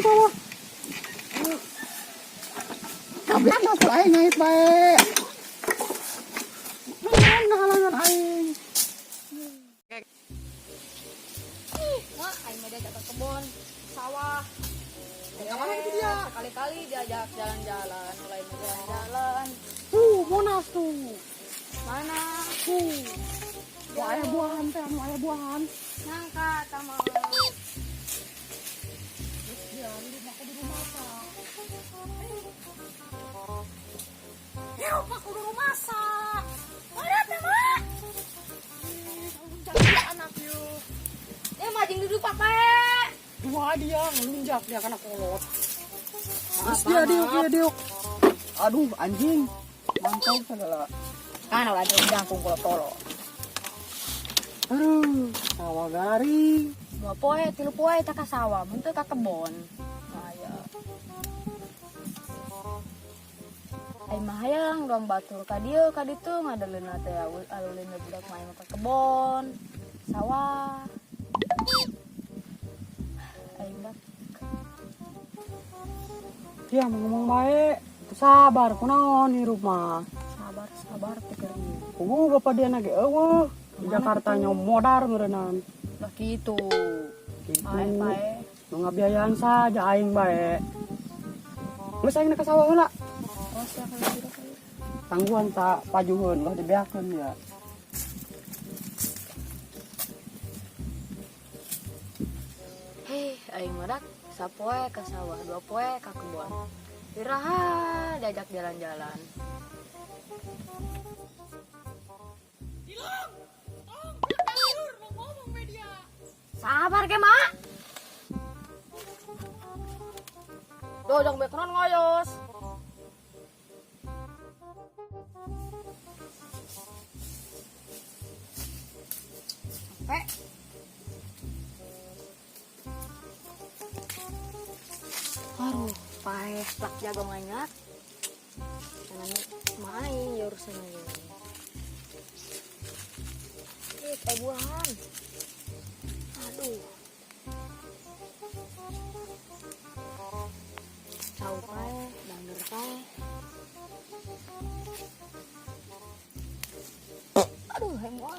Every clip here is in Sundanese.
Sawah. Kabeh ku aing ngait bae. Naon ngahalangan aing? Mak, aing mah diajak ke kebun, sawah. Yang mana itu dia? Sekali-kali diajak jalan-jalan, mulai mau jalan-jalan. Tuh, Monas tuh. Mana? Tuh. Wah, aya buahan teh, anu aya buahan. Nangka sama. Ya, di mah kudu masak. Ya, mah kudu masak. Mana teh, Mak? Ih, anak yuk. Eh, majing duduk papa. Dua dia ngelunjak dia karena kolot. Terus dia diuk, dia diuk. Aduh, anjing. Mantap segala. Kan ulah ada jangkung kalau tolo. Aduh, sawah garing. 2 poe, 3 poe tak ka sawah, mun teu ka kebon. Aya. Aing mah hayang doang batur ka dieu ka ditu ngadeleuna teh alulina budak main ka kebon, sawah. Aing dak Dia mau ngomong baik. Itu sabar, kunaon hirup mah. Sabar, sabar teh keur ieu. Oh, bapak dia nage eueuh. Di Jakarta nyomodar meureunnan. Lah kitu. Gitu. Pae pae. Nu ngabiayaan saja aing bae. Geus aing ka sawah heula. Oh, sia kalau tidak kayu. Tangguhan tak pajuheun, ulah dibeakeun ya. Hei, aing mah dak sapoe ka sawah, 2 poe ka kebon. Iraha diajak jalan-jalan. Sabar ke, Mak. Dojong background ngoyos. Sampai. Aduh, paeh plak jago banyak. Karena main ya urusan aja. Ih, kayak buahan. Aduh. Cau paeh, dangder paeh. Aduh, hemoh.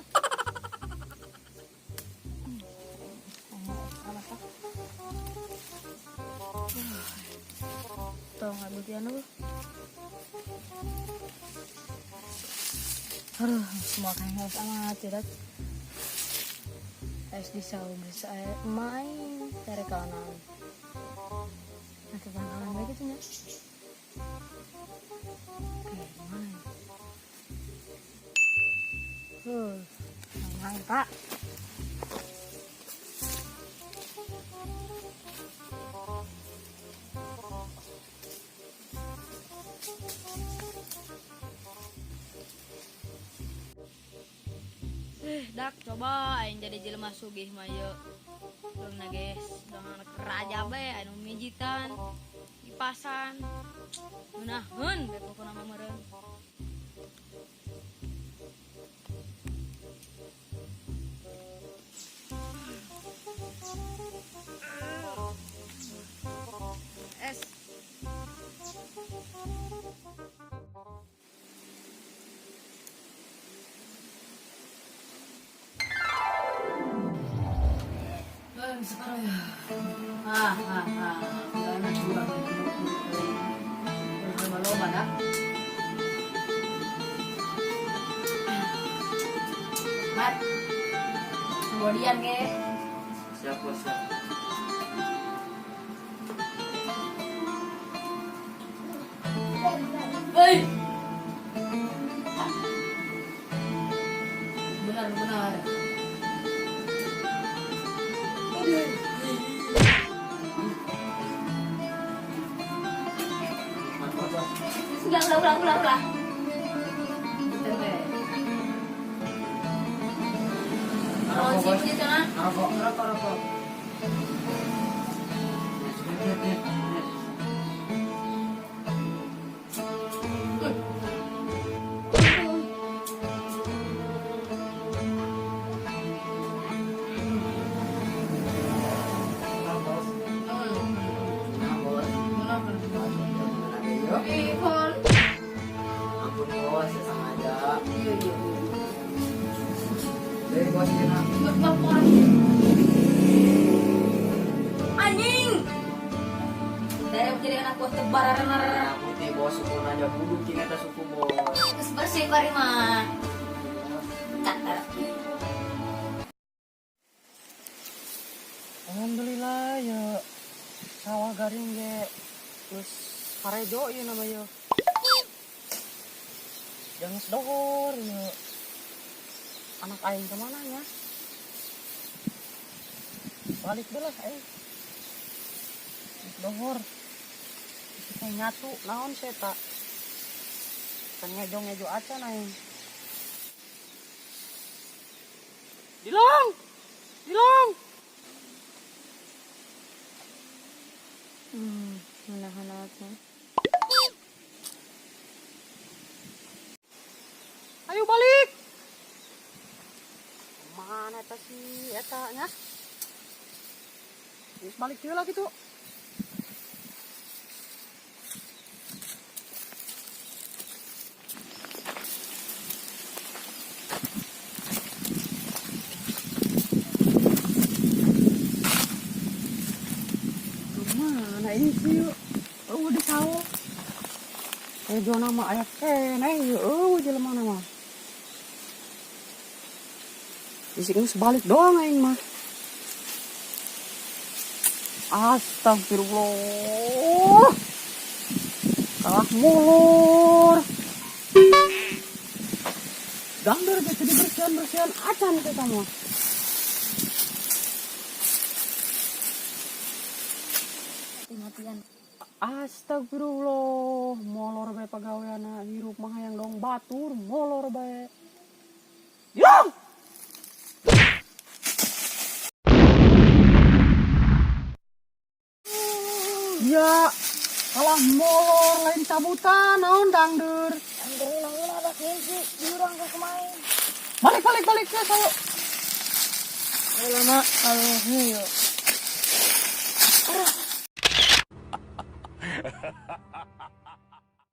Tuh nggak buktian lu. Aduh, semua kayak harus amat tidak. Es di sawah bisa main cari kanan. Nanti pangkalan baik itu nya. Oke, main. Main pak. Dak coba aing jadi jelema sugih mah ye. Deungna geus, deung anak raja bae anu mijitan, kipasan. Ngeunaheun bae pokona mah meureun. Es. Sekarang ya. Ah, ah, ah. Gana dua. Loba dah. Mat. Kemudian ke. Siap bos, siap. Hei. Benar, benar. Mat bos, bos. Ulah, ulah, ulah, ulah, ulah. Ngerokok bos. Gitu nah. Ngerokok. Rokok, rokok. Lihat, lihat, lihat. Ngerokok, bos. bos kena. Lapor. Anjing. Dari jadi anak buah tebar. Merah putih bos, suku aja kudu kini eta suku bos. Terus bersih kari mah. Catat. Alhamdulillah ya, sawah garing ge geus parejo ieu nama ye. Jangan sedohor ya. Anak aing kemana ya? Balik dulu lah aing. Dohor. Kita nyatu naon sih tak? Kan ngejo-ngejo acan aing. Dilong! Dilong! Menahan aku. Ayo balik. Mana eta si eta nya? Geus balik deui lah gitu. Kemana ini sih? Oh, di sawah. Ejo nama aya keneh ieu, eueuh jelema mah. Isik geus balik doang aing mah. Astagfirullah. Kalah mulur. Gangder ge jadi bersihan-bersihan acan kita mah. Mati-matian. Astagfirullah, molor bae pagaweana, hirup mah hayang dong batur, molor bae. Yang! Ya, kalah molor lain cabutan, naon dangder. Dangder nang ada kunci, diurang ke kemarin. Balik balik balik ke saya. Lama kalau yuk.